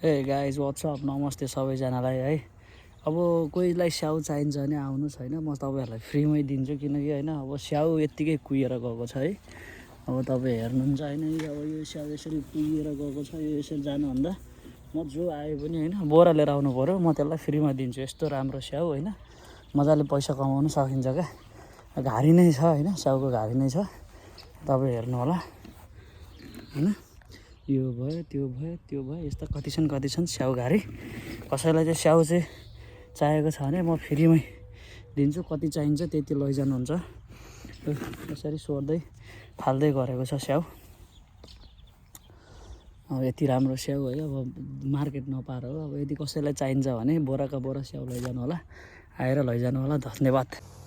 ए guys what's up नमस्ते सबैजनालाई है। अब कोहीलाई स्याउ चाहिन्छ भने आउनुहोस् होइन, म तपाईँहरूलाई फ्रीमै दिन्छु किनकि होइन अब स्याउ यत्तिकै कुहिएर गएको छ है। अब तपाईँ हेर्नुहुन्छ होइन, अब यो स्याउ यसरी कुहिएर गएको छ, यो यसरी जानुभन्दा म जो आयो पनि होइन बोरा लिएर आउनु पऱ्यो, म त्यसलाई फ्रीमा दिन्छु। यस्तो राम्रो स्याउ होइन, मजाले पैसा कमाउनु सकिन्छ क्या। घारी नै छ होइन, स्याउको घारी नै छ, तपाईँ हेर्नु होला होइन। यो भयो त्यो भयो त्यो भयो, यस्ता कति छन् स्याउ घारी। कसैलाई चाहिँ स्याउ चाहिँ चाहिएको छ भने म फ्रीमै दिन्छु, कति चाहिन्छ त्यति लैजानुहुन्छ। यसरी सोध्दै फाल्दै गरेको छ स्याउ। अब यति राम्रो स्याउ है, अब मार्केट नपाएर हो। अब यदि कसैलाई चाहिन्छ भने बोराका बोरा स्याउ लैजानु होला, आएर लैजानु होला। धन्यवाद।